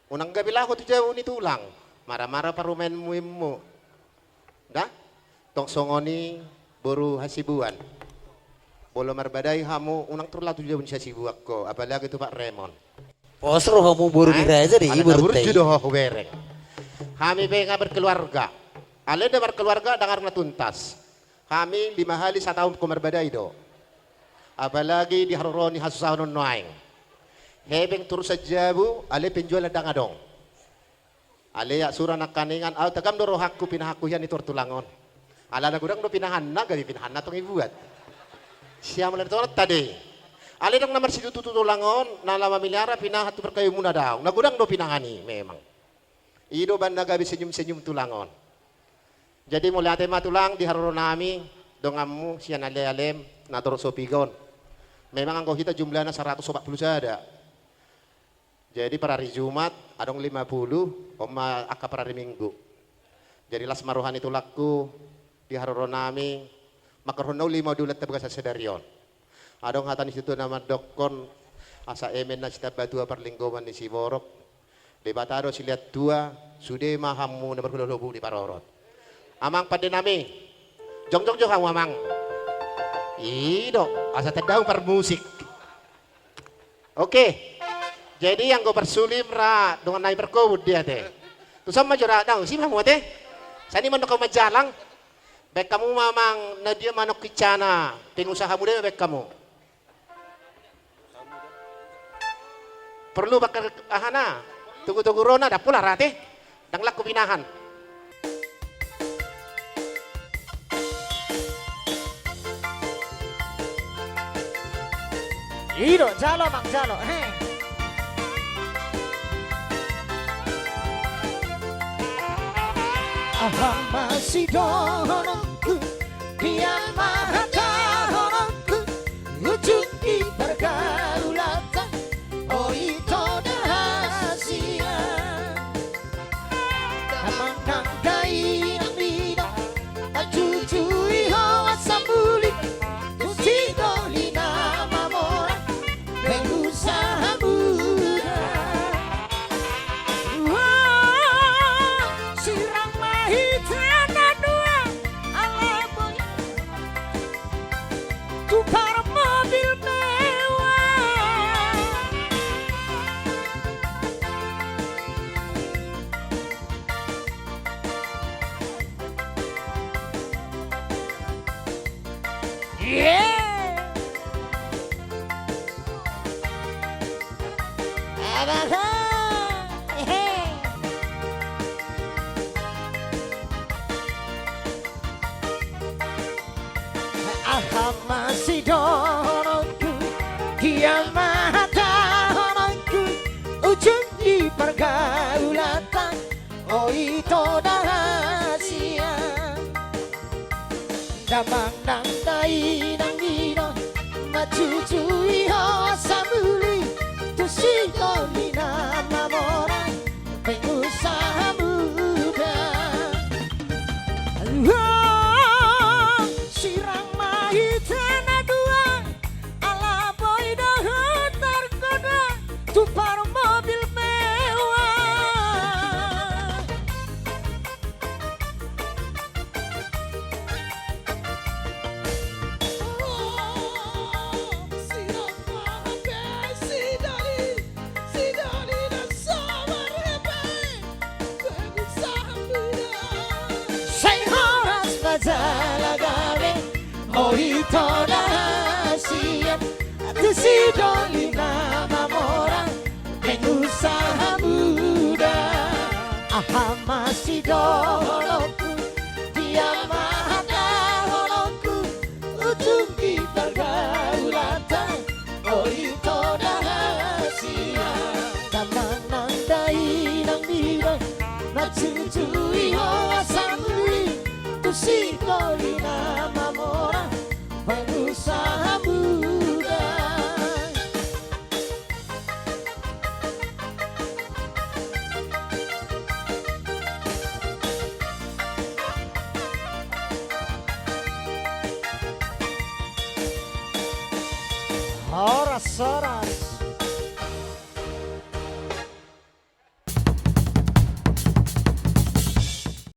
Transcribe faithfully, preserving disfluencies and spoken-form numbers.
Unang gabe laho tu jabu ni tulang, mara-mara parumaenmu, immu. Da? Tong songon i boru Hasibuan. Molo marbadai hamu, unang torus laho tu jabu ni si Hasibuan ho, apalagi tu Pak Remon. Pos rohamu boru ni raja do i, boru na burju do ho hubereng. Hami pe nga berkeluarga. Alai nda markeluarga, ndang arga na tuntas. Hami lima hali sataon ho marbadai do. Apalagi di haroro ni hasusahon on nuaeng. Hepeng tu urusan jabu, alai penjualan ndang adong. Alai sura nangkaningan, au tagam do rohangku pinahanku hian i tu tulang on. Ala na godang do pinahanna, gabe pinahanna tong ibuat. Sian mula ni tonta do i. Alai ndang na marsitutu tu tulang on, na laho mamiliara pinahan tu parkawinmuna, daong. Na godang do pinahan i memang. I do umbahen na gabe senyum-senyum tulang on. Jadi mauliate ma tulang di haroro nami, donganmu sian Alealem, na torop so piga on. Memang anggo hita jumlahna saratus opat pulu sada. Jadi parari Jumat adong lima pulu, on ma angka parari Minggu. Jadi las ma roha ni tulangku di haroro nami, mangkorhon na uli ma ulaonta bagas sadari on. Adong hata ni situatua na mandokkon, asa eme na sitamba tua parlinggoman ni siborok. Debata do silean tua, sude ma hamu na marhulahula hobuk diparorot. Amang pande nami, jongjong jo hamu amang. I do, asa tanda hamu parmusik. Oke. Jadi anggo parsulim ra dongan nami parkobun dia te. Tuson ma jo ra, daong, si ma hamu ate. Sani mandok hamu manjalang. Baen hamu ma amang, na dia manuk kincana, pengusaha muda ma baen hamu. Porlu bakar ahana, togu-togu rona, ndang pola ra ate. Ndang laku pinahan. I do, jalo amang, jalo. He. Aha ma sidohononku, dia ma hatahononku, ujung ni pargaulanta, o ito da hasian. Damang nang dainang nida, tatujui ho asa muli, tu si doli na mamora, pengusaha muda. Wah, sirang ma hita na dua, ala boi. Tukar mobil mewah. Ye. Aha. Ehe. Aha ma sidohononku, dia ma hatahononku, ujung ni pargaulanta, o ito da hasian. Damang nang dainang nida, manjujui ho asa muli, tu si doli na mamora, pengusaha muda. Wah, sirang ma hita na dua, ala boi dohot targoda, tukar mobil mewah. Seng horas ma jala gabe, o ito da hasian, tu si doli na mamora, pengusaha muda. Aha ma sidohononku, dia ma hatahononku, ujung ni pargaulanta, o ito da hasian. Damang nang dainang nida, manjujui ho asa muli, tu si doli na mamora, pengusaha muda. Horas, horas.